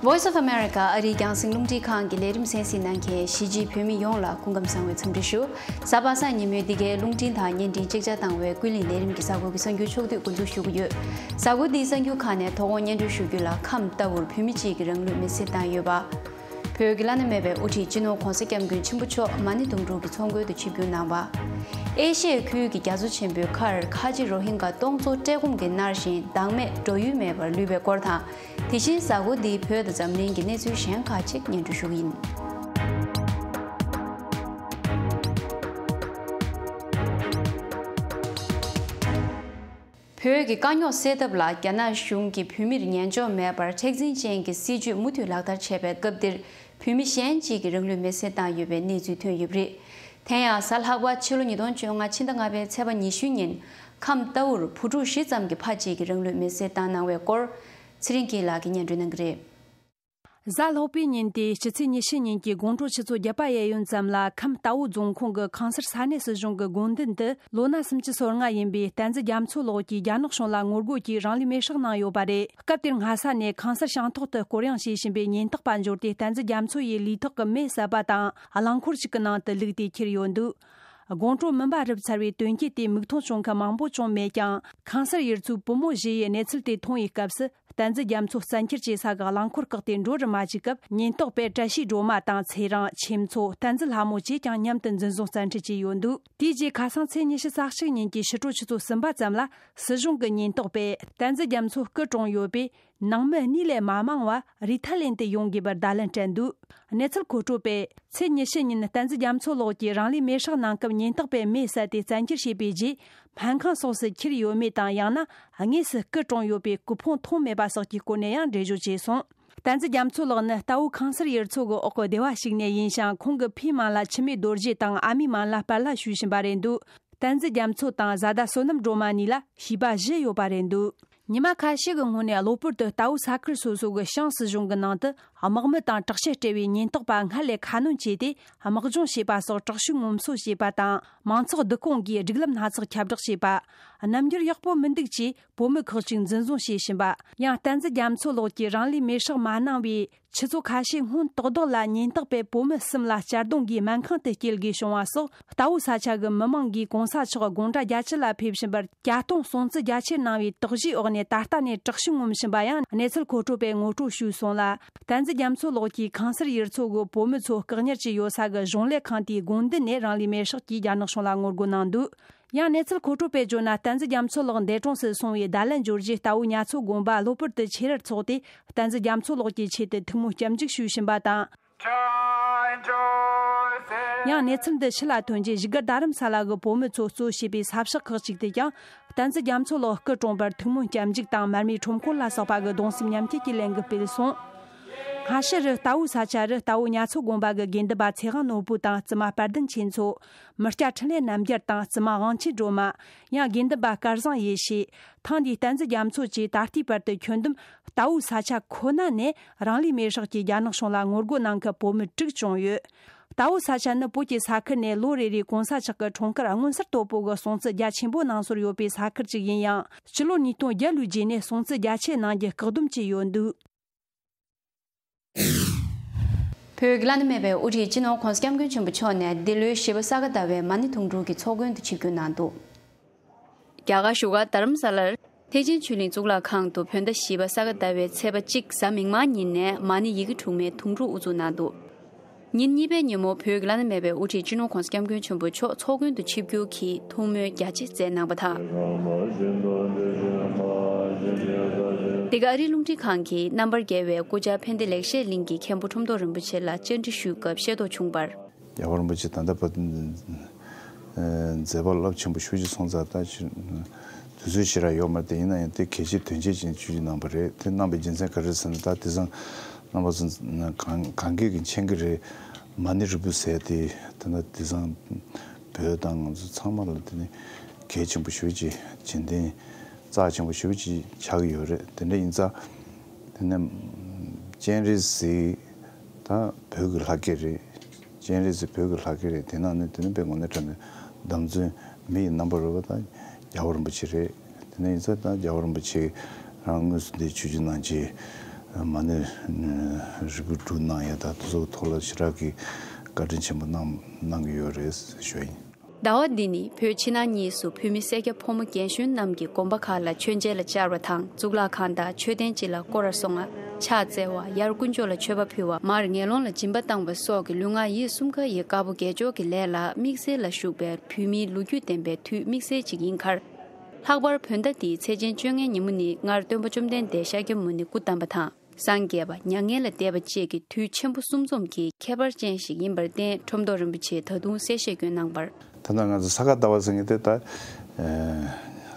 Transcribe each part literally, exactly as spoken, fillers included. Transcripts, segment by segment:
Voice of America ཨ་རིའི་རྒྱང་སྲིང་རླུང་འཕྲིན་ཁང་གི་ལས་རིམ་གསན་གཟིགས་གནང་མཁན་གཞིས་བྱེས་བོད་མི་ཡོངས་ལ་སྐུ་ཁམས་བཟང་བའི་འཚམས་འདྲི་ཞུ། གཟའ་པ་སངས་ཉིན་མོའི་འདི་གའི་རླུང་འཕྲིན་དང་བརྙན་འཕྲིན་གཅིག་ཆ་བཏང་བའི་ཀུན་གླེང་ལས་རིམ་གྱི་གཟའ་འཁོར་གྱི་གསར་འགྱུར་ཕྱོགས་བསྡུས་འགོ་འཛུགས་ཞུ་གི་ཡོད། གཟའ་འཁོར་འདིའི་གསར་འགྱུར་ཁག་ནས་དོ་དགོང་སྙན་སྒྲོན་ཞུ་རྒྱུ་ལ། ཁམས་རྟའུར་བོད་མི་གཅིག་གིས་རང་ལུས་མེར་སྲེག་བཏང་ཡོད་པ། བོད་ཀྱི་བླ་ན་མེད་པའི་དབུ་ཁྲིད་སྤྱི་ནོར་༧གོང་ས་༧སྐྱབས་མགོན་ཆེན་པོ་མཆོག་མ་ཎི་དུང་སྒྲུང་གི་ཚོགས་མགོན་དུ་ཆིབས་བསྒྱུར་གནང་བ། ཨེ་ཤི་ཡའི་ཁུལ་གྱི་རྒྱ་མཚོ་ཆེན་པོའི་ཁར་ཁ་ཆེ་རོ་ཧིན་ག་སྟོང་ཚོ་བཀྲེས་སྐོམ་གྱིས་མནར་བཞིན་བདག་མེད་འགྲོ་ཡུལ་མེད་པར་ལུས་པའི་སྐོར་དང་། དེ་བཞིན་གཟའ་འཁོར་འདིའི་བོད་དང་འཛམ་གླིང་གི་གནས་ཚུལ་གཞན་ཁག་ཅིག་སྙན་སྒྲོན་ཞུ་གི་ཡིན། བོད་ཀྱི་དཀའ་རྙོག་སེལ་ཐབས་ལ་རྒྱ་ནག་གཞུང་གིས་བོད་མིར་ཉན་འཇོག་མེད་པར་མཁྲེགས་འཛིན་ཅན་གྱི་སྲིད་བྱུས་མུ་མཐུད་ལག་བསྟར་བྱས་པའི་སྐབས་འདིར། བོད་མི་གཞན་གཅིག་གིས་རང་ལུས་མེར་སྲེག་བཏང་ཡོད་པའི་གནས་ཚུལ་ཐོན་ཡོད་པ་རེད། དེ་ཡང་གཟའ་ལྷག་པ་ཕྱི་ལོ་ཉིས་སྟོང་བཅོ་ལྔ་ཕྱི་ཟླ་ལྔ་པའི་ཚེས་པ་ཉི་ཤུ་ཉིན། ཁམས་རྟའུར་བུ་ཕྲུག་བཞི་ཙམ་གྱི་ཕ་གཅིག་གིས་རང་ལུས་མེར་སྲེག་བཏང་གནང་བའི་སྐོར། ཚེ་རིང་སྐྱིད་ལགས་ཀྱིས་སྙན་སྒྲོན་གནང་གི་རེད། གཟའ་ལྷག་པའི་ཉིན་ཏེ་སྤྱི་ཚེས་ཉི་ཤུ་ཉིན་གྱི་དགོང་དྲོ་ཆུ་ཚོད་བརྒྱད་པ་གཡས་གཡོན་ཙམ་ལ། ཁམས་རྟའུ་རྫོང་ཁོངས་ཀྱི་ཁང་གསར་ས་གནས་སྲིད་གཞུང་གི་དགོན་མདུན་དུ། ལོ་ན་སུམ་ཅུ་སོ་ལྔ་ཡིན་པའི་བསྟན་འཛིན་རྒྱ་མཚོ་ལགས་ཀྱིས་རྒྱ་ནག་གཞུང་ལ་ངོ་རྒོལ་གྱིས་རང་ལུས་མེར་སྲེག་གནང་ཡོད་པ་རེད། སྐབས་དེར་སྔ་ས་ནས་ཁང་གསར་ཤིང་ཐོག་ཏུ་སྐོར་གཡེང་བྱེད་བཞིན་པའི་ཉེན་རྟོག་པ་འབྱོར་ཏེ། བསྟན་འཛིན་རྒྱ་མཚོ་ཡི་ལུས་ཐོག་གི་མེ་བསད་པ་དང་། རླངས་འཁོར་ཞིག་གི་ནང་དུ་བླུགས་ཏེ་ཁྱེར་ཡོད་འདུག་དགོང་དྲོ་མུན་པ་རུབ་ཚར་བའི་དོན་རྐྱེན་དེ་མིག་མཐོང་བྱུང་མཁན་མང་པོ་བྱུང་མེད་ཀྱང་། ཁང་གསར་ཡུལ་ཚོའི་བུ་མོ་བཞི་ཡིས་གནས་ཚུལ་དེ་མཐོང་བའི་སྐབས་སུ། བསྟན་འཛིན་རྒྱ་མཚོ་བཙན་ཁྱེར་བྱེད་ས་གི་རླངས་འཁོར་བཀག་སྟེ་འགྲོ་རུ་མ་བཅུག་སྐབས། ཉེན་རྟོག་པས་བཀྲ་ཤིས་སྒྲོལ་མ་དང་། ཚེ་རིང་། ཆོས་མཚོ། བསྟན་འཛིན་ལྷ་མོ་བཅས་ཀྱང་མཉམ་དུ་འཛིན་བཟུང་བཙན་ཁྲིད་བྱས་ཡོད་འདུག་དེའི་རྗེས་ཁ་སང་ཚེས་ཉི་ཤུ་རྩ་གཅིག་ཉིན་གྱི་ཕྱི་དྲོ་ཆུ་ཚོད་གསུམ་པ་ཙམ་ལ། སྲིད་གཞུང་གི་ཉེན་རྟོག་པས་བསྟན་འཛིན་རྒྱ་མཚོ་སྐུ་གྲོངས་ཡོད་པས། ནང་མི་གཉིས་ལས་མ་མང་བ་རི་ཐ་ལན་དུ་ཡོང་དགོས་པར་བརྡ་ལན་སྤྲད་འདུག་གནས་ཚུལ་མཁོ་སྤྲོད་པས། ཚེས་ཉི་ཤུ་ཉིན་བསྟན་འཛིན་རྒྱ་མཚོ་ལགས་ཀྱིས་རང་ལུས་མེར་སྲེག་གནང་སྐབས། ཉེན་རྟོག་པས་མེ་བསད་དེ་བཙན་ཁྱེར་བྱས་པའི་རྗེས། སྨན་ཁང་སོགས་སུ་ཁྱེར་ཡོད་མེད་དང་། ཡང་ན་དངོས་སུ་སྐུ་གྲོངས་ཡོད་པའི་སྐུ་ཕུང་མཐོང་མེད་པ་སོགས་ཀྱི་སྐོར་ནས་ཡང་འགྲེལ་བརྗོད་བྱས་སོང་། བསྟན་འཛིན་རྒྱ་མཚོ་ལགས་ནི་རྟའུ་ཁང་གསར་ཡུལ་ཚོ་གི་འོག་གི་སྡེ་བ་ཞིག་ནས་ཡིན་ཞིང་། ཁོང་གི་ཕའི་མིང་ལ་འཆི་མེད་རྡོ་རྗེ་དང་། ཨ་མའི་མིང་ལ་སྤེ་ལ་ཞུས་བཞིན་པ་རེད་འདུག་བསྟན་འཛིན་རྒྱ་མཚོ་དང་བཟའ་ཟླ་བསོད་ནམས་སྒྲོལ་མ་གཉིས་ལ་བྱིས་པ་བཞི་ཡོད་པ་རེད་འདུག་ཉི་མ་ཁ་ཤས་ཀྱི་སྔོན་ནས་གློ་བུར་དུ་རྟའུ་ས་ཁུལ་སོ་སོ་གི་ཤང་སྲིད་གཞུང་གི་ནང་དུ། དམག་མི་དང་དྲག་ཆས་སྤྲས་པའི་ཉེན་རྟོག་པ་སྔར་ལས་ཁ་སྣོན་བྱས་ཏེ། དམག་སྦྱོང་བྱས་པ་སོགས་དྲག་ཤུགས་ངོམ་སོ་བྱས་པ་དང་། མང་ཚོགས་བསྡུ་སྐོང་གིས་སྒྲིག་ལམ་སྣ་ཚོགས་ཁྱབ་བསྒྲགས་བྱས་པ། རྣམ་འགྱུར་ཡག་པོ་མི་འདུག་ཅེས་བུ་མོ་ཁག་ཅིག་འཛིན་བཟུང་བྱས་བཞིན་པ། ཡང་བསྟན་འཛིན་རྒྱ་མཚོ་ལགས་ཀྱིས་རང་ལུས་མེར་སྲེག་མ་གནང་བའི་ཆུ་ཚོད་ཁ་ཤས་སྔོན། ཏག་ཏག་ལ་ཉེན་རྟོག་པས་བུ་མོ་གསུམ་ལ་གཅར་རྡུང་གིས་སྨན་ཁང་དུ་སྐྱེལ་དགོས་བྱུང་བ་སོགས། རྟའུ་ས་ཆ་གི་མི་མང་གིས་གོང་ས་མཆོག་དགོང་དགྲ་བརྒྱད་ཅུ་ལ་ཕེབས་བཞིན་པར། གྱ་སྟོན་སྲུང་བརྩི་རྒྱ་ཆེར་གནང་བའི་དོགས་གཞིའི་འོག་ནས། ད་ལྟ་ནས་དྲག་ཤུགས་ངོམ་བཞིན་པ་ཡང་གནས་ཚུལ་མཁོ་སྤྲོད་པས་ངོ་སྤྲོད་ཞུས་སོང་ལ། བསྟན་འཛིན་རྒྱ་མཚོ་ལགས་ཀྱིས་ཁང་གསར་ཡུལ་ཚོ་གི་བུ་མོ་ཚོ་བཀག་ཉར་བྱས་ཡོད་ས་གི་གཞུང་ལས་ཁང་དེའི་དགོན་མདུན་ནས་རང་ལུས་མེར་སྲེག་གིས་རྒྱ་ནག་གཞུང་ལ་ངོ་རྒོལ་གནང་འདུག་ཡང་གནས་ཚུལ་མཁོ་སྤྲོད་པས་བརྗོད་ན། བསྟན་འཛིན་རྒྱ་མཚོ་ལགས་འདས་གྲོངས་སུ་སོང་བའི་བརྡ་ལན་འབྱོར་རྗེས། རྟའུ་ཉ་མཚོ་དགོན་པ་གློ་བུར་དུ་ཆེ་རུ་ཚོགས་ཏེ། བསྟན་འཛིན་རྒྱ་མཚོ་ལགས་ཀྱི་ཆེད་དུ་ཐུགས་སྨོན་སྐྱབས་འཇུག་ཞུས་བཞིན་པ་དང་། ཡང་གནས་ཚུལ་འདི་ཕྱི་ལ་ཐོན་རྗེས། བཞུགས་སྒར་རྡ་རམ་ས་ལ་གི་བོད་མི་ཚོ་གཙོ་བྱས་པའི་ས་ཕྱོགས་ཁག་ཅིག་ཏུ་ཀྱང་། བསྟན་འཛིན་རྒྱ་མཚོ་ལགས་སྐུ་གྲོངས་པར་ཐུགས་སྨོན་སྐྱབས་འཇུག་དང་། མར་མེའི་ཁྲོམ་སྐོར་ལ་སོགས་པ་གི་གདུང་སེམས་མཉམ་སྐྱེད་ཀྱི་ལས་འགུལ་སྤེལ་སོང་། སྔ་ཕྱི་རུ་རྟའུ་ས་ཆ་རུ་རྟའུ་ཉ་མཚོ་དགོན་པ་གི་དགེ་འདུན་པ་ཚེ་དབང་ནོར་བུ་དང་། བཙུན་མ་དཔལ་ལྡན་ཆོས་མཚོ། མི་སྐྱ་འཕྲིན་ལས་རྣམ་རྒྱལ་དང་། བཙུན་མ་དབང་ཆེན་སྒྲོལ་མ། ཡང་དགེ་འདུན་པ་སྐལ་བཟང་ཡེ་ཤེས། ཐེངས་འདིའི་བསྟན་འཛིན་རྒྱ་མཚོ་བཅས་ད་ལྟའི་བར་དུ་ཁྱོན་བསྡོམས་རྟའུ་ས་ཆ་ཁོ་ན་ནས་རང་ལུས་མེར་སྲེག་གིས་རྒྱ་ནག་གཞུང་ལ་ངོ་རྒོལ་གནང་མཁན་བོད་མི་དྲུག་བྱུང་ཡོད། རྟའུ་ས་ཆ་ནི་བོད་ཀྱི་ས་ཁུལ་ནས་ལོ་རེ་རེའི་གོང་ས་མཆོག་གི་འཁྲུངས་སྐར་མངོན་གསལ་དོད་པོ་གི་སྲུང་བརྩི་རྒྱ་ཆེན་པོ་གནང་སྲོལ་ཡོད་པའི་ས་ཁུལ་ཅིག་ཡིན་ཡང་། སྤྱི་ལོ་ཉིས་སྟོང་བརྒྱད་ལོའི་རྗེས་ནས་སྲུང་བརྩི་རྒྱ་ཆེ་གནང་རྒྱུ་བཀག་སྡོམ་བྱས་ཡོད་འདུག་བོད་ཀྱི་བླ་ན་མེད་པའི་དབུ་ཁྲིད་སྤྱི་ནོར་༧གོང་ས་༧སྐྱབས་མགོན་ཆེན་པོ་མཆོག་ནས་འདི་ལོའི་བཞི་པ་ས་ག་ཟླ་བའི་མ་ཎི་དུང་སྒྲུང་གི་ཚོགས་མགོན་དུ་ཆིབས་བསྒྱུར་གནང་འདུག་རྒྱ་གར་བཞུགས་སྒར་རྡ་རམ་ས་ལར་ཐེག་ཆེན་ཆོས་གླིང་གཙུག་ལག་ཁང་དུ་བོད་ཟླ་བཞི་པ་ས་ག་ཟླ་བའི་ཚེས་པ་གཅིག་གཟའ་མིག་དམར་ཉིན་ནས་མ་ཎི་ཡི་གེ་དྲུག་མའི་དུང་སྒྲུང་དབུ་འཛུགས་གནང་འདུག་ཉིན་གཉིས་པའི་ཉིན་མོ་བོད་ཀྱི་བླ་ན་མེད་པའི་དབུ་ཁྲིད་སྤྱི་ནོར་༧གོང་ས་༧སྐྱབས་མགོན་ཆེན་པོ་མཆོག་ཚོགས་མགོན་དུ་ཆིབས་བསྒྱུར་གྱིས་ཐུགས་སྨོན་རྒྱ་ཆེ་མཛད་གནང་བ་དང་། འདི་ག་ཨ་རིའི་རླུང་འཕྲིན་ཁང་གིས་རྣམ་པར་རྒྱལ་བའི་སྐུ་བཅར་ཕན་བདེ་ལེགས་བཤད་གླིང་གི་མཁན་པོ་ཁྲོམ་ཐོག་རིན་པོ་ཆེ་ལ་བཅར་འདྲི་ཞུས་སྐབས་ཤེས་རྟོགས་བྱུང་བར། རྒྱལ་བ་རིན་པོ་ཆེ་ད་ལྟ་བར་མཛད་པ་རླབས་ཆེན་པོ་ཞེ་པོ་ཅིག་སོང་ཙང་། ད་ཅིག་དུས་ཚོད་ཞེ་དྲག་ཡོད་མ་རེད་དེ། ཡིན་ན་ཡང་དེ་གལ་ཆེ་དོན་ཆེ་ཅན་བཅུད་ཀྱི་གནང་བ་རེད། དེ་གནང་བའི་རྒྱུ་མཚན་ག་རེ་རེད་ཟེར་ན། ད་དེང་སང་རྣམ་པ་ཚོ་གང་གང་གིས་ཀྱང་མཁྱེན་གྱི་རེད། མ་ཎི་རིལ་བུ་ཟེར་དེ། ད་ལྟ་དེང་སང་བོད་དང་ང་ཚོ་ཚང་མ་ལ་དེ་ནི་གལ་ཆེན་པོ་ཞེ་པོ་ཅིག་བྱེད་འདུན་རྩ་ཆེན་པོ་ཞེ་པོ་ཅིག་ཆགས་ཀྱི་ཡོད་རེད། དེ་འདྲ་ཡིན་ཙང་དེ་ནས་སྤྱན་རས་གཟིགས་ད་བོད་ཀྱི་ལྷ་སྐལ་རེད། སྤྱན་རས་གཟིགས་བོད་ཀྱི་ལྷ་སྐལ་རེད། དེ་ནང་ནས་དེ་ནས་དཔེ་དངོས་གནས་དྲང་གནས་གདམས་ཚོད་མི་ཡི་རྣམ་པར་རོལ་པ་ད་རྒྱལ་བ་རིན་པོ་ཆེ་རེད། དེ་ནས་ཡིན་ཙང་ད་རྒྱལ་བ་རིན་པོ་ཆེ་རང་དངོས་སུ་འདིར་ཆིབས་བསྒྱུར་གནང་རྗེས། མ་ཎི་རིལ་བུ་སྒྲུབ་གནང་ཡ་དང་དེ་ཚོའི་ཐོག་ལ་ཞེ་དྲག་གི་བཀའ་དྲིན་ཆེན་པོ་གནང་གནང་གི་ཡོད་རེད་ཞུ་ཡིན། ཟླ་བ་འདི་ནི་བོད་ཕྱི་ནང་གཉིས་སུ་བོད་མི་སེར་སྐྱ་ཕོ་མོ་རྒན་གཞོན་རྣམས་ཀྱིས་དགོན་པ་ཁག་ལ་མཆོད་མཇལ་ལ་བཅར་བ་དང་གཙུག་ལག་ཁང་དང་མཆོད་རྟེན་སྤྱི་ལ་སྐོར་ར་སོང་ང་ཕྱག་བཙལ་བ། ཡར་དཀོན་མཆོག་ལ་མཆོད་པ་ཕུལ་བ། མར་ངན་སློང་ལ་སྦྱིན་པ་བཏང་བ་སོགས་ཀྱི་ལུས་ངག་ཡིད་གསུམ་ཀ་ཡི་དཀར་པོ་དགེ་སྦྱོར་གྱི་ལས་ལ་དམིགས་བསལ་ལ་ཞུགས་པའི་བོད་མིའི་ལོ་རྒྱུས་ལྡན་པའི་དུས་དམིགས་བསལ་ཅིག་ཡིན་ཁར། ལྷག་པར་བོད་ཟླ་འདིའི་ཚེས་ཆེན་བཅོ་ལྔའི་ཉིན་མོ་ནི་སྔར་སྟོན་པ་བཅོམ་ལྡན་འདས་ཤཱཀྱ་མུ་ནེ་སྐུ་བལྟམས་པ་དང་། སངས་རྒྱས་པ། མྱ་ངན་ལས་འདས་པ་བཅས་ཀྱི་དུས་ཆེན་པོ་གསུམ་འཛོམས་ཀྱི་ཁྱད་པར་ཅན་ཞིག་ཡིན་པར་བརྟེན། ཁྲོམ་ཐོག་རིན་པོ་ཆེས་ད་དུང་གསལ་བཤད་བསྐྱོན་གནང་བར། ད་ལྟ་ང་ཚོ་ས་ག་ཟླ་བ་ཟེར་མཁན་དེ་ད་ཨ་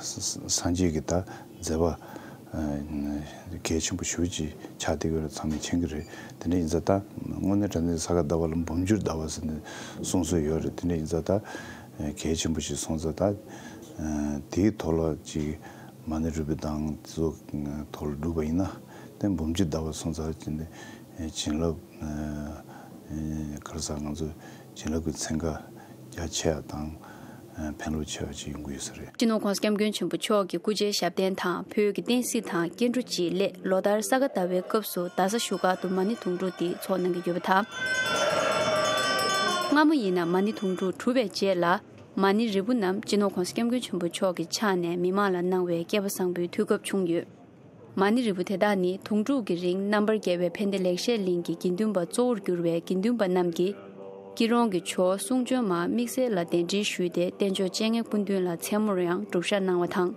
སངས་རྒྱས་ཀྱི་ད་མཛད་པ་ཨ་གལ་ཆེན་པོ་ཞེ་པོ་ཅིག་ཆགས་བསྡད་ཡོད་རེད། ཚང་མས་མཁྱེན་གྱི་རེད། དེ་འདྲ་ཡིན་ཙང་ད་དངོས་གནས་དྲང་གནས་ས་ག་ཟླ་བ་ལ་འབུམ་འགྱུར་ཟླ་བ་ཟེར་ནས་གསུང་སྲོལ་ཡོད་རེད། དེ་འདྲ་ཡིན་ཙང་ད་ཨ་གལ་ཆེན་པོ་ཞིག་སོང་ཙང་ད་ཨ་དེའི་ཐོག་ལ་ཅིག་མ་ཎི་རིལ་བུ་དང་དེ་ཚོ་ཐོག་ལ་བསྒྲུབས་པ་ཡིན་ན་དེ་འབུམ་འགྱུར་ཟླ་བ་སོང་ཙང་བྱིན་རླབས་ག་རེ་ཟེར། ང་ཚོ་བྱིན་རླབས་ཀྱི་ཚན་ཁ་རྒྱ་ཆེ་བ་དང་ཕན་ལོ་ཆེ་བ་ཅིག་ཡོང་གི་ཡོད་ས་རེད། སྤྱི་ནོར་༸གོང་ས་༸སྐྱབས་མགོན་ཆེན་པོ་མཆོག་གི་སྐུ་ཕྱྭའི་ཞབས་བརྟན་དང་བོད་ཀྱི་བསྟན་སྲིད་དང་སྐྱེ་འགྲོ་སྤྱིའི་སླད་ལོ་ལྟར་ས་ག་ཟླ་བའི་སྐབས་སུ་རྡ་ས་བཞུགས་སྒར་དུ་མ་ཎི་དུང་སྒྲུག་འདི་ཚོགས་གནང་གི་ཡོད་པ་དང་། སྔ་མོ་ཡིན་ན་མ་ཎི་དུང་སྒྲུག་གྲུབ་པའི་རྗེས་ལ། མ་ཎི་རིལ་བུ་རྣམས་སྤྱི་ནོར་༸གོང་ས་༸སྐྱབས་མགོན་ཆེན་པོ་མཆོག་གི་ཕྱག་ནས་མི་མང་ལ་གནང་བའི་སྐལ་པ་བཟང་པོའི་དུས་སྐབས་བྱུང་ཡོད། མ་ཎི་རིལ་བུ་དེ་དག་ནི་དུང་སྒྲུག་གི་རིང་རྣམ་པར་རྒྱལ་བའི་ཕན་བདེ་ལེགས་བཤད་གླིང་གི་དགེ་འདུན་པ་གཙོ་བོར་གྱུར་བའི་དགེ་འདུན་པ་རྣམས་ཀྱིས་སྐྱིད་རོང་གི་ཇོ་བོ་གསུང་བྱོན་མ་དམིགས་བསལ་ལ་གདན་འདྲེན་ཞུས་ཏེ་རྟེན་མཆོག་སྤྱན་སྔའི་སྐུ་མདུན་ལ་མཚན་མོར་ཡང་སྒྲུབ་ཞག་གནང་བ་དང་།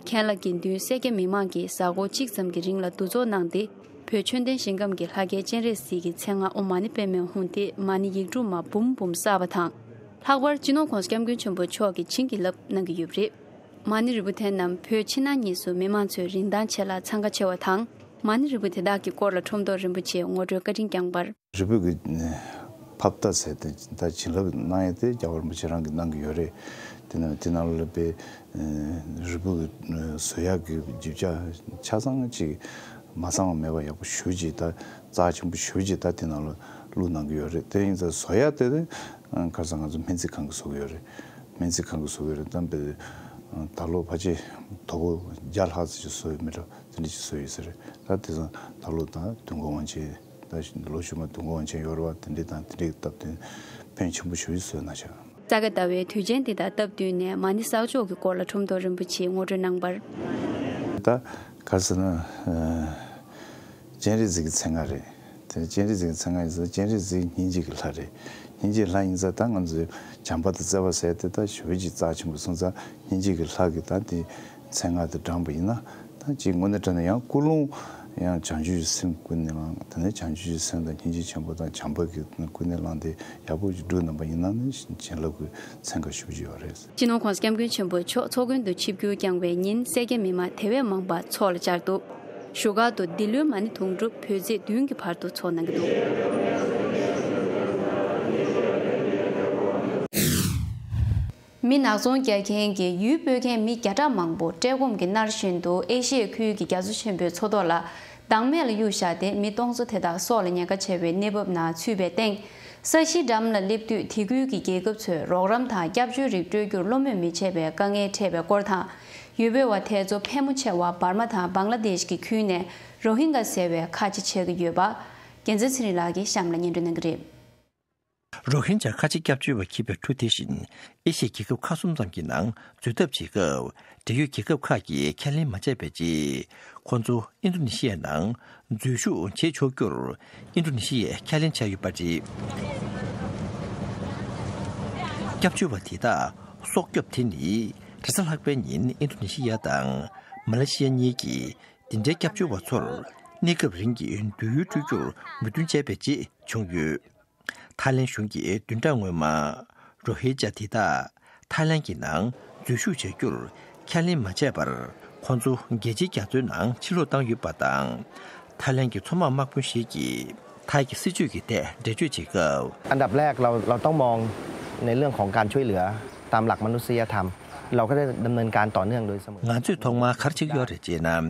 མཁན་བླ་དགེ་འདུན་སེར་སྐྱ་མི་མང་གིས་གཟའ་འཁོར་གཅིག་ཙམ་གྱི་རིང་ལ་འདུ་ཚོགས་གནང་སྟེ། བོད་ཆོས་ལྡན་ཞིང་ཁམས་ཀྱི་ལྷ་སྐལ་སྤྱན་རས་གཟིགས་ཀྱི་མཚན་སྔགས་ཨོཾ་མ་ཎི་པདྨེ་ཧཱུྃ་དེ་མ་ཎི་ཡིག་དྲུག་མ་འབུམ་འབུམ་བསགས་པ་དང་། ལྷག་པར་སྤྱི་ནོར་༸གོང་ས་༸སྐྱབས་མགོན་ཆེན་པོ་མཆོག་གིས་བྱིན་གྱིས་བརླབས་གནང་གི་ཡོད་པ་རེད། མ་ཎི་རིལ་བུ་དེ་རྣམས་བོད་ཕྱི་ནང་གཉིས་སུ་མི་མང་ཚོས་རིན་ཐང་ཆེ་ལ་འཚང་ཁ་ཆེ་བ་དང་། མ་ཎི་རིལ་བུ་དེ་དག་གི་སྐོར་ལ་ཁྲོམ་ཐོག་རིན་པོ་ཆེས་ངོ་སྤྲོད་བཀའ་དྲིན་བསྐྱངས་པར། རིལ་བུ་གི་ཕབ་རྟ་ཟེར་ཏེ་ད་བྱིན་རླབས་གནང་ཡས་དེ་རྒྱལ་བ་རིན་པོ་ཆེ་རང་གིས་གནང་གི་ཡོད་རེད། དེ་ནས་དེ་ནང་ལ་དཔེ་རིལ་བུ་གི་བཟོ་ཡག་གི་རྒྱུ་ཆ་ཆ་ཚང་ཅིག་མ་ཚང་བ་མེད་པ་ཡག་པོ་ཞེ་པོ་ཅིག་ད་རྩ་ཆེན་པོ་ཞེ་པོ་ཅིག་ད་དེ་ནང་ལ་བླུགས་གནང་གི་ཡོད་རེད། དེ་ཡིན་ཙང་བཟོ་ཡག་དེ་ཁ་སང་ང་ཚོ་སྨན་རྩིས་ཁང་གིས་བཟོ་གི་ཡོད་རེད། སྨན་རྩིས་ཁང་གིས་བཟོ་གི་ཡོད་རེད། ད་དཔེ་ད་ལོ་ཕལ་ཆེར་དོ་པོ་བརྒྱ་ལྷག་ཙམ་ཅིག་བཟོ་ཡོད་མེད་འགྲོ། དེ་འདྲ་ཅིག་བཟོས་ཡོད་ས་རེད། ད་དེ་ཚོ་ད་ལོ་དང་དུས་འཁོར་དབང་ཆེན་ད་ལོ་གཞོན་པ་དུས་འཁོར་དབང་ཆེན་ཡོད་རེད་བ། དེ་འདྲ་དང་དེ་འདྲའི་སྟབས་བསྟུན་ཕན་ཆེན་པོ་ཞེ་པོ་ཅིག་བཟོས་གནང་ཤག་ས་ག་ཟླ་བའི་དུས་ཆེན་འདི་དང་སྟབས་བསྟུན་ནས་མ་ཎི་བསགས་འཇོག་གི་སྐོར་ལ་ཁྲོམ་ཐོག་རིན་པོ་ཆེས་ངོ་སྤྲོད་གནང་བར། ད་ག་རེ་ཟེར་ན། སྤྱན་རས་གཟིགས་ཀྱི་མཚན་སྔགས་རེད། དེ་སྤྱན་རས་གཟིགས་ཀྱི་མཚན་སྔགས་ཡིན་ཙང་སྤྱན་རས་གཟིགས་སྙིང་རྗེ་གི་ལྷ་རེད། སྙིང་རྗེ་ལྷ་ཡིན་ཙང་ད་ང་ཚོའི་བྱམས་པ་དང་བརྩེ་བ་ཟེར་དེ་ད་ཞེ་པོ་ཅིག་རྩ་ཆེན་པོ་སོང་ཙང་སྙིང་རྗེ་གི་ལྷ་གི་ད་དེ་མཚན་སྔགས་དེ་བགྲངས་པ་ཡིན་ན་ད་ཅིག་དངོས་གནས་དྲང་གནས་ཡང་ཀུན་སློང་ཡང་བྱང་ཆུབ་ཀྱི་སེམས་ཀུན་ནས་བསླངས། དེ་ནས་བྱང་ཆུབ་ཀྱི་སེམས་དང་སྙིང་རྗེ་ཆེན་པོ་དང་བྱམས་པ་གི་ཀུན་ནས་བསླངས་ཏེ་ཡག་པོ་ཅིག་བསྒྲུབས་གནང་པ་ཡིན་ན་ནི་བྱིན་རླབས་ཀྱི་ཚན་ཁ་ཞེ་པོ་ཅིག་ཡོད་རེད། སྤྱི་ནོར་༸གོང་ས་༸སྐྱབས་མགོན་ཆེན་པོ་མཆོག་ཚོགས་མགོན་དུ་ཆིབས་བསྒྱུར་བསྐྱངས་པའི་ཉིན་སེར་སྐྱ་མི་མང་དེ་བས་མང་པ་ཚོགས་ལ་བཅར་འདུག་བཞུགས་སྒར་དུ་འདི་ལོའི་མ་ཎི་དུང་སྒྲུབ་བོད་ཚེས་བདུན་གྱི་བར་དུ་འཚོགས་གནང་གི་འདུག་མི་ནག་ཚོང་རྒྱག་མཁན་གྱི་ཡུལ་སྤོ་མཁན་མི་བརྒྱ་ཕྲག་མང་པོ་བཀྲེས་སྐོམ་གྱིས་མནར་བཞིན་འདུག་ཨེ་ཤི་ཡའི་ཁུལ་གྱི་རྒྱ་མཚོ་ཆེན་པོའི་མཚོ་ཐོག་ལ། བདག་མེད་ལ་གཡུགས་བཞག་སྟེ་མི་སྟོང་ཚོ་དེ་དག་སྲོག་ལ་ཉེན་ཁ་ཆེ་བའི་གནས་བབ་ནང་ཚུད་པའི་སྟེང་། ས་གཞིའི་འགྲམ་ལ་སླེབས་དུས་དེ་ཁུལ་གྱི་རྒྱལ་ཁབ་ཚོས་རོགས་རམ་དང་སྐྱབས་བཅོལ་རིགས་སྤྲོད་རྒྱུར་བློ་མོས་མི་བྱེད་པའི་དཀའ་ངལ་འཕྲད་པའི་སྐོར་དང་། ཡུལ་སྤོ་བ་དེ་ཚོ་ཕལ་མོ་ཆེ་བ་འབར་མ་དང་བང་ལ་དེཤ་གི་ཁུལ་ནས་རོ་ཧིན་གྷ་ཟེར་བའི་ཁ་ཆེ་ཆགས་ཀྱི་ཡོད་པ། རྒྱལ་མཚན་ཚེ་རིང་ལགས་ཀྱིས་གཤམ་ལ་སྙན་སྒྲོན་གནང་གི་རེད། རོ་ཧིན་ཇཱ་ཁ་ཆེ་སྐྱབས་བཅོལ་བ་འཁྱིལ་བའི་གྲུ་དེ་བཞིན་ཨེ་ཤི་ཡའི་རྒྱལ་ཁབ་ཁག་གསུམ་ཙམ་གྱི་ནང་འཛུལ་ཐབས་བྱེད་སྐབས། འབྲེལ་ཡོད་རྒྱལ་ཁབ་ཁག་གིས་ཁས་ལེན་མ་བྱས་པའི་རྗེས། ཁོ་ཚོ་ཨིན་རྡུ་ནི་ཤི་ཡའི་ནང་འཛུལ་ཞུགས་བྱེད་ཆོག་རྒྱུར་ཨིན་རྡུ་ནི་ཤི་ཡས་ཁས་ལེན་བྱས་ཡོད་པ་རེད། སྐྱབས་བཅོལ་བ་དེ་དག་སྲོག་སྐྱོབ་དེ་ནི་རེས་གཟའ་ལྷག་པའི་ཉིན་ཨིན་རྡུ་ནི་ཤི་ཡ་དང་མ་ལེ་ཤི་ཡ་གཉིས་ཀྱིས་འདི་འདྲའི་སྐྱབས་བཅོལ་བ་ཚོར་གནས་སྐབས་རིང་གི་སྡོད་ཡུལ་སྤྲོད་རྒྱུར་མོས་མཐུན་བྱས་པའི་རྗེས་བྱུང་ཡོད། ཐའི་ལེན་གཞུང་གིས་བདུན་ཕྲག་སྔོན་མ། རོ་ཧི་ཇཱ་དེ་དག་ཐའི་ལེན་གྱི་ནང་འཛུལ་ཞུགས་བྱ་རྒྱུར་ཁས་ལེན་མ་བྱས་པར། ཁོང་ཚོ་རྒྱལ་སྤྱིའི་རྒྱ་མཚོའི་ནང་ཕྱིར་ལོག་བཏང་ཡོད་པ་དང་། ཐའི་ལེན་གྱི་མཚོ་དམག་དམག་དཔོན་ཞིག་གིས་ཐའི་གི་སྲིད་བྱུས་ཀྱི་ཐད་འགྲེལ་བརྗོད་བྱེད་སྐབས། อันดับแรกเราเราต้องมองในเรื่องของการช่วยเหลือตามหลักมนุษยธรรม เราก็ได้ดำเนินการต่อเนื่องโดยเสมอ ང་ཚོས་ཐོག་མར་ག་རེ་བྱེད་ཀྱི་ཡོད་རེད་ཅེ་ན།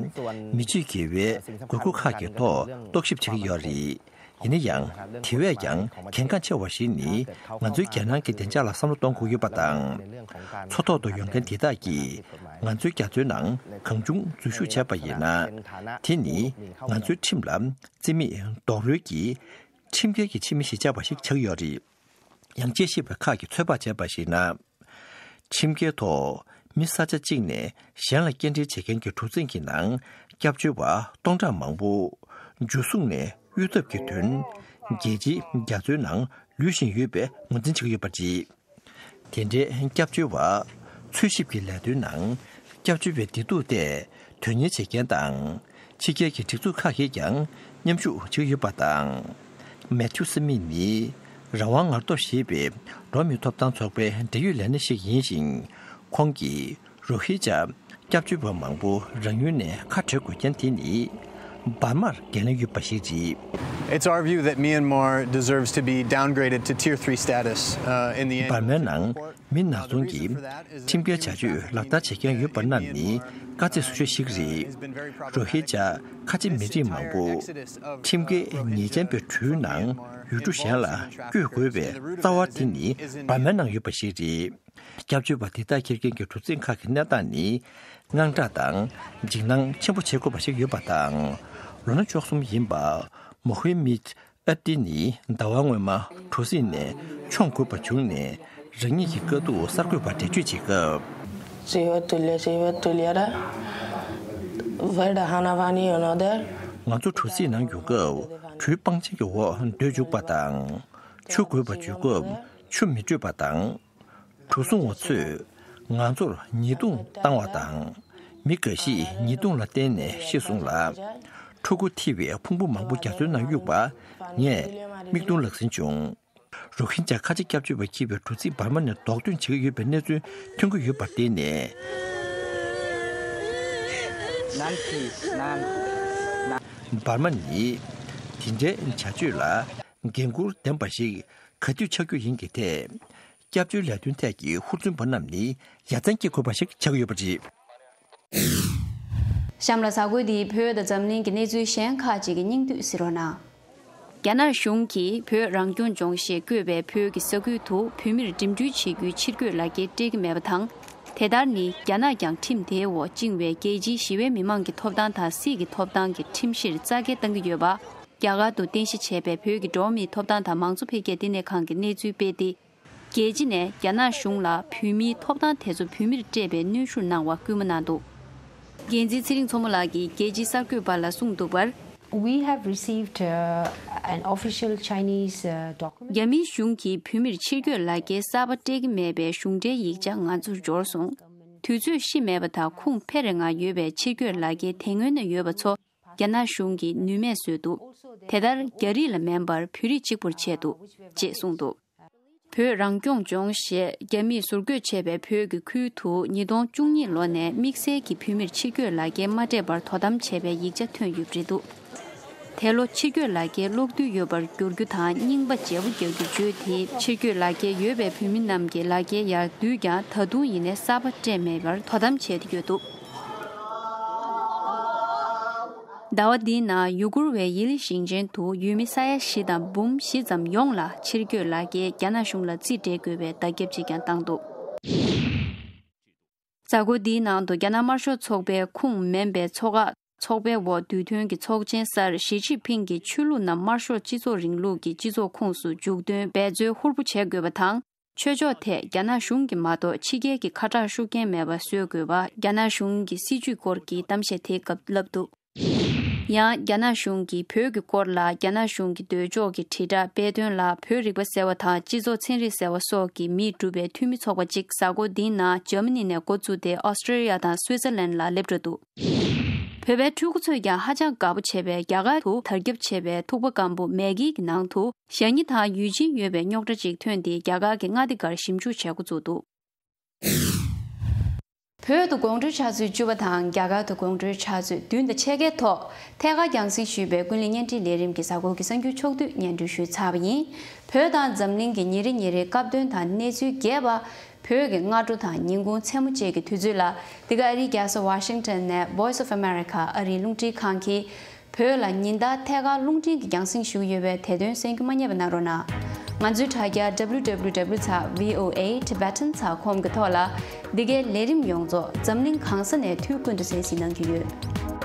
མི་ཆོས་དགེ་བའི་དགོས་མཁོ་ཁག་གི་ཐོག་རྟོག་ཞིབ་བྱེད་ཀྱི་ཡོད་རེད། ཡིན་ན་ཡང་། དེ་བས་ཀྱང་གལ་འགངས་ཆེ་བ་ཞིག་ནི། ང་ཚོའི་རྒྱལ་ནང་གི་བདེ་འཇགས་ལ་བསམ་བློ་གཏོང་དགོས་ཡོད་པ་དང་། མཚོ་ཐོག་ཏུ་ཡོང་མཁན་དེ་དག་གིས་ ང་ཚོའི་རྒྱ་མཚོའི་ནང་གང་བྱུང་འཛུལ་ཞུགས་བྱས་པ་ཡིན་ན། དེ་ནི་ང་ཚོའི་ཁྲིམས་ལ་བརྩི་མེད་རྡོག་རོལ་གྱིས་ཁྲིམས་འགལ་གྱི་ཕྱི་མི་ཞིག་ཆགས་པ་ཞིག་ཆགས་ཡོད་རེད། ཡང་དཔྱད་ཞིབ་པ་ཁག་གིས་ཚོད་དཔག་བྱས་པར་གཞིགས་ན། ཁྲིམས་འགལ་ཐོག་མི་ས་ཆ་གཅིག་ནས་གཞན་ལ་སྐྱེལ་འདྲེན་བྱེད་མཁན་གྱི་གྲུ་གཟིངས་ཀྱི་ནང་སྐྱབས་བཅོལ་བ་སྟོང་ཕྲག་མང་པོ། འཇུ་བཟུང་ནས་གཡོལ་ཐབས་ཀྱི་དོན། རྒྱལ་སྤྱིའི་རྒྱ་མཚོའི་ནང་ལུས་བཞིན་ཡོད་པའི་ངོས་འཛིན་བྱེད་ཀྱི་ཡོད་པ་རེད། དེ་འདྲའི་སྐྱབས་བཅོལ་བ་འཚོལ་ཞིབ་ཀྱི་ལས་དོན་ནང་སྐྱབས་བཅོལ་བའི་བདེ་སྡུག་ཐད་དོན་གཉེར་བྱེད་མཁན་དང་། ཕྱི་རྒྱལ་གྱི་སྒྲིག་འཛུགས་ཁག་གིས་ཀྱང་མཉམ་ཞུགས་བྱེད་ཀྱི་ཡོད་པ་དང་། མེ་ཐིའུ་སི་མིད་ནི་རང་དབང་ངར་གཏོར་ཞེས་པའི་འགྲོ་བ་མིའི་ཐོབ་ཐང་ཚོགས་པའི་འབྲེལ་ཡོད་ལས་སྣེ་ཞིག་ཡིན་ཞིང་། ཁོང་གིས་རོ་ཧི་ཇ་སྐྱབས་བཅོལ་བ་མང་པོ་རང་ཡུལ་ནས་ཁ་བྲལ་དགོས་རྐྱེན་དེ་ནི་འབར་མར་འགན་ལེན་ཡོད་པ་ཞིག་རེད། It's our view that Myanmar deserves to be downgraded to Tier three status, uh, in the འབར་མའི་ནང་མི་ནག་ཚོང་གིས་ཁྲིམས་འགལ་བྱ་སྤྱོད་ལག་བསྟར་བྱེད་མཁན་ཡོད་པ་རྣམས་ནི་དཀའ་ཚེགས་བཟོ་གཞི་ཞིག་རེད། རོ་ཧི་ཇ་ཁ་ཆེ་མི་རིགས་མང་པོ་ཁྲིམས་འགལ་ཉེས་ཅན་པའི་གྲུའི་ནང་ཡུལ་གྲུ་གཞན་ལ་བསྐྱོད་དགོས་པའི་རྩ་བ་དེ་ནི་འབར་མའི་ནང་ཡོད་པ་ཞིག་རེད། སྐྱབས་བཅོལ་བ་འདི་དག་འཁྱེར་མཁན་གྱི་གྲུ་གཟིངས་ཁག་གི་གནས་སྟངས་ནི་དངངས་སྐྲག་དང་འཇིགས་སྣང་ཆེན་པོ་བྱེད་དགོས་པ་ཞིག་ཡོད་པ་དང་། ལོ་ན་བཅུ་གསུམ་ཡིན་པ་མོ་ཧི་མིད་ཨབ་ཏི་ནི་ཟླ་བ་སྔོན་མ་གྲུ་གཟིངས་ནས་མཆོང་དགོས་པ་བྱུང་ནས་རང་ཉིད་ཀྱི་དཀའ་སྡུག་གསར་འགོད་པར་འགྲེལ་བརྗོད་བྱེད་སྐབས། ང་ཚོ་གྲུ་གཟིངས་ནང་ཡོང་སྐབས་གྲུའི་སྤང་ཆེན་གྱི་འོག་སྡོད་བཅུག་པ་དང་། ཆུ་དགོས་པ་བརྗོད་སྐབས་ཆུ་མི་སྤྲོད་པ་དང་། གྲུ་སྲུང་བ་ཚོས་ང་ཚོར་ཉེས་རྡུང་བཏང་བ་དང་། མི་འགའ་ཞིག་ཉེས་རྡུང་ལ་བརྟེན་ནས་ཤི་སོང་ལ། ཕྲུ་གུ་ཐེ་བའི་ཕུང་པོ་མང་པོ་རྒྱ་མཚོའི་ནང་གཡུགས་པ་ངས་མིག་མཐོང་ལག་ཟིན་བྱུང་། རོ་ཧིན་ཇཱ་ཁ་ཆེ་སྐྱབས་བཅོལ་བ་འཁྱིལ་བའི་གྲུ་གཟིངས་འབར་མ་ནས་ལྡོག་ཐོན་བྱེད་ཀྱི་ཡོད་པའི་གནས་ཚུལ་ཐོན་གྱི་ཡོད་པར་བརྟེན་ནས། འབར་མ་ནི་དེ་འདྲའི་བྱ་སྤྱོད་ལ་འགན་འཁུར་ལྡན་པ་ཞིག་ག་དུས་ཆགས་རྒྱུ་ཡིན་གྱི་ཐད། སྐྱབས་བཅོལ་ལས་དོན་ཐད་ཀྱི་ཧུར་བརྩོན་པ་རྣམས་ནི་ཡ་མཚན་སྐྱེ་དགོས་པ་ཞིག་ཆགས་ཀྱི་ཡོད་པ་རེད། གཤམ་ལ་གཟའ་འཁོར་འདིའི་བོད་དང་འཛམ་གླིང་གི་གནས་ཚུལ་གཞན་ཁག་ཅིག་གི་སྙིང་བསྡུས་གཟིགས་རོགས་གནང་། རྒྱ་ནག་གཞུང་གིས་བོད་རང་སྐྱོང་ལྗོངས་ཞེས་བཀོད་པའི་བོད་ཀྱི་ས་ཁུལ་དུ་བོད་མིར་འགྲིམ་འགྲུལ་བྱེད་རྒྱུའི་ཕྱིར་སྐྱོད་ལག་འཁྱེར་སྤྲད་ཀྱི་མེད་པ་དང་། དེ་ལྟར་ནི་རྒྱ་ནག་ཀྱང་ཁྲིམས་དེའི་འོག་བཅིངས་བའི་རྒྱལ་སྤྱིའི་ཞི་བའི་མི་མང་གི་ཐོབ་ཐང་དང་སྲིད་ཀྱི་ཐོབ་ཐང་གི་ཁྲིམས་གཞིར་རྩ་འགེལ་བཏང་གི་ཡོད་པ། རྒྱ་གར་དུ་རྟེན་གཞི་བྱས་པའི་བོད་ཀྱི་འགྲོ་བ་མིའི་ཐོབ་ཐང་དང་མང་གཙོ་འཕེལ་རྒྱས་བསྟི་གནས་ཁང་གིས་གནས་ཚུལ་སྤེལ་ཏེ། རྒྱལ་སྤྱི་ནས་རྒྱ་ནག་གཞུང་ལ་བོད་མིའི་ཐོབ་ཐང་དེ་ཚོ་བོད་མིར་སྤྲད་པའི་གནོན་ཤུགས་གནང་བར་སྐུལ་མ་གནང་འདུག་འགན་འཛིན་ཚེ་རིང་མཚོ་མོ་ལགས་ཀྱིས་རྒྱལ་སྤྱིའི་གསར་འགོད་པ་ལ་གསུངས་འདུག་པར། We have received, uh, an official Chinese, uh, document. རྒྱ་མིའི་གཞུང་གིས་བོད་མིར་ཕྱིར་སྐྱོད་ལག་འཁྱེར་གསར་པ་སྤྲད་ཀྱི་མེད་པའི་གཞུང་འབྲེལ་ཡིག་ཆ་ང་ཚོར་འབྱོར་སོང་། དུས་ཚོད་ཤི་མེད་པ་དང་ཁུངས་འཕེར་ང་ཡོད་པའི་ཕྱིར་སྐྱོད་ལག་འཁྱེར་དེ་སྔོན་ན་ཡོད་པ་ཚོ་རྒྱ་ནག་གཞུང་གིས་ནུས་མེད་བཟོས་འདུག་དེ་ལྟར་རྒྱ་རིགས་ལ་མིན་པར་བོད་རིགས་གཅིག་པུར་བྱས་འདུག་ཅེས་གསུངས་འདུག་བོད་རང་སྐྱོང་ལྗོངས་ཞེས་རྒྱ་མིས་ཟུར་བཀོད་བྱས་པའི་བོད་ཀྱི་ཁུལ་དུ་ཉིས་སྟོང་བཅུ་གཉིས་ལོ་ནས་དམིགས་བསལ་གྱི་བོད་མིར་ཕྱིར་སྐྱོད་ལག་འཁྱེར་མ་སྤྲད་པར་དོ་དམ་བྱས་པའི་ཡིག་ཆ་ཐོན་ཡོད་པ་རེད་འདུག་དེ་ལོ་ཕྱིར་སྐྱོད་ལག་འཁྱེར་གློག་རྡུལ་ཡོད་པར་བསྒྱུར་རྒྱུ་དང་རྙིང་པ་བརྗེ་པོ་རྒྱག་རྒྱུ་བརྗོད་དེ། ཕྱིར་སྐྱོད་ལག་འཁྱེར་ཡོད་པའི་བོད་མི་རྣམས་ཀྱི་ལག་འཁྱེར་ཡར་བསྡུས་ཀྱང་ད་དུང་ཡིན་ནའི་གསར་པ་སྤྲད་མེད་པར་དོ་དམ་བྱས་ཏེ་ཡོད་འདུག་ཟླ་བ་འདིའི་ནང་ཡུ་གུར་བའི་ཡི་ལི་ཞིང་ཆེན་དུ་ཡུལ་མི་ས་ཡ་བཞི་དང་འབུམ་བཞི་ཙམ་ཡོངས་ལ་ཕྱིར་སྐྱོད་ལག་འཁྱེར་རྒྱ་ནག་གཞུང་ལ་རྩིས་སྤྲད་དགོས་པའི་བརྡ་ཁྱབ་ཅིག་ཀྱང་བཏང་འདུག་གཟའ་འཁོར་འདིའི་ནང་དུ་རྒྱ་ནག་དམར་ཤོག་ཚོགས་པའི་ཁུངས་མིན་པའི་ཚོགས་ཁག་ཚོགས་པའི་འོག་དུས་ཐུན་གྱི་ཚོགས་ཆེན་སར་ཞི་ཅིན་ཕིང་གིས་ཆོས་ལུགས་རྣམས་དམར་ཤོག་སྤྱི་ཚོགས་རིང་ལུགས་ཀྱི་སྤྱི་ཚོགས་ཁོངས་སུ་འཇུག་དོན་འབད་རྩོལ་ཧུར་པོ་བྱེད་དགོས་པ་དང་། ཆོས་ཕྱོགས་ཐད་རྒྱ་ནག་གཞུང་གིས་མ་གཏོགས་ཕྱི་རྒྱལ་གྱི་ཁ་གྲག་ཤུགས་རྐྱེན་མེད་པ་བཟོ་དགོས་པ་རྒྱ་ནག་གཞུང་གི་སྲིད་ཇུས་སྐོར་གྱི་གཏམ་བཤད་དེའི་སྐབས་ལབ་འདུག་ཡང་རྒྱ་ནག་གཞུང་གིས་བོད་ཀྱི་སྐོར་ལ་རྒྱ་ནག་གཞུང་གི་འདོད་ཕྱོགས་ཀྱི་དྲིལ་བསྒྲགས་སྤེལ་དོན་ལ་བོད་རིག་པ་ཟེར་བ་དང་སྤྱི་ཚོགས་ཚན་རིག་ཟེར་བ་སོགས་ཀྱི་མིས་གྲུབ་པའི་འཐུས་མི་ཚོགས་པ་གཅིག་གཟའ་འཁོར་འདིའི་ནང་འཇར་མ་ནི་ནས་འགོ་བཙུགས་ཏེ་ཨོ་སི་ཀྲི་ལི་ཡ་དང་སུའི་ཙེར་ལན་ལ་སླེབས་འགྲོ་འདུག་བོད་པའི་ཕྲུ་གུ་ཚོས་ཀྱང་ཧ་ཅང་དགའ་པོ་བྱེད་པའི་རྒྱ་གར་དུ་དར་ཁྱབ་ཆེ་བའི་ཐུག་པ་སྐམ་པོ་མེ་གི་གི་ནང་དུ་ཞ་ཉི་དང་ཡུལ་ཅན་ཡོད་པའི་རྙོག་དྲ་ཅིག་ཐོན་ཏེ་རྒྱ་གར་གྱི་མངའ་སྡེ་འགར་ཞིབ་འཇུག་བྱེད་འགོ་བཙུགས་འདུག་བོད་དུ་དགོང་དྲོའི་ཆུ་ཚོད་བཅུ་པ་དང་རྒྱ་གར་དུ་དགོང་དྲོའི་ཆུ་ཚོད་བདུན་དང་ཕྱེད་ཀའི་ཐོག་ཐད་ཀར་རྒྱང་སྲིང་ཞུས་པའི་ཀུན་གླེང་བརྙན་འཕྲིན་ལས་རིམ་གྱི་གཟའ་འཁོར་གྱི་གསར་འགྱུར་ཕྱོགས་བསྡུས་སྙན་སྒྲོན་ཞུས་ཚར་བ་ཡིན། བོད་དང་འཛམ་གླིང་གི་ཉིན་རེ་ཉིན་རེའི་སྐབས་དོན་དང་གནས་ཚུལ་རྒྱས་པ། བོད་ཀྱི་སྔ་དྲོ་དང་ཉིན་གུང་མཚན་མོ་བཅས་ཀྱི་དུས་ཚོད་ལ། འདི་ག་ཨ་རིའི་རྒྱལ་ས་ཝ་ཤིང་ཊོན་ནས་Voice of America ཨ་རིའི་རླུང་འཕྲིན་ཁང་གིས། བོད་ལ་ཉིན་ལྟར་ཐད་ཀར་རླུང་འཕྲིན་གྱི་རྒྱང་སྲིང་ཞུ་གི་ཡོད་པས་དེ་དོན་གསན་རྒྱུ་མ་བསྙེལ་བ་གནང་རོགས་གནང་། ང་ཚོའི་དྲ་རྒྱ་W W W dot V O A Tibetan dot com གི་ཐོག་ལ། འདི་གའི་ལས་རིམ་ཡོངས་རྫོགས་འཛམ་གླིང་གང་ས་ནས་དུས་ཀུན་ཏུ་གསན་གཟིགས་གནང་རྒྱུ་ཡོད།